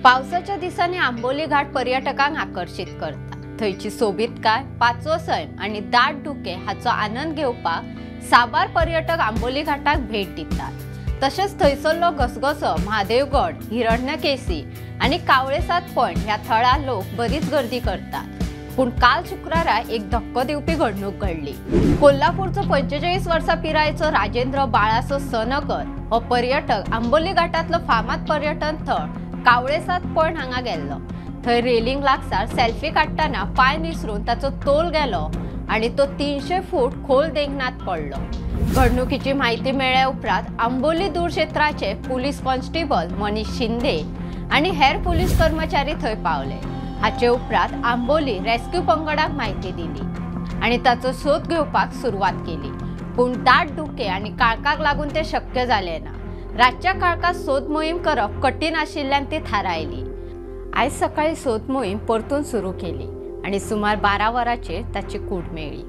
पावसाच्या दिसांनी आंबोली घाट पर्यटकांक आकर्शीत करता। थंयची सोबीतकाय, पाचवो सैम आनी दाट धुके हाचो आनंद घेवपाक साबार पर्यटक आंबोली घाटाक भेट दितात। तशेंच थंयसरलो घसघसो, म्हादेवगड, हिरण्यकेसी आनी कावळेसात पॉयंट ह्या थळार लोक बरीच गर्दी करतात। पूण काल शुक्रारा एक धक्को दिवपी घडणूक घडली। कोल्हापूरचो 45 वर्सां पिरायेचो राजेंद्र बाळासो सनकर हो पर्यटक आंबोली घाटांतलो फामाद पर्यटन थळ कावळेसात पॉयंट हांगा गेल्लो। थंय रेलिंग लागसार सेल्फी काडटना पांय निसरून ताचो तोल गेलो आनी तो 300 फूट खोल देंगणांत पडलो। घडणुकीची म्हायती मेळ्ळ्या उपरांत आंबोली दूर क्षेत्राचे पुलीस कॉन्स्टेबल मनीष शिंदे आनी हेर पुलीस कर्मचारी थंय पावले। हाचे उपरांत आंबोली रेस्क्यू पंगडाक म्हायती दिली आनी ताचो सोद घेवपाक सुरवात केली। पूण दाट धुके आनी काळखाक लागून ते शक्य जालें ना। रातच्या काळखात सोद मोहीम करप कठीण आशिल्ल्यान ती थारायली। आयज सकाळी सोद मोहीम परतून सुरू केली आनी सुमार 12 वरांचेर ताची कूड मेळ्ळी।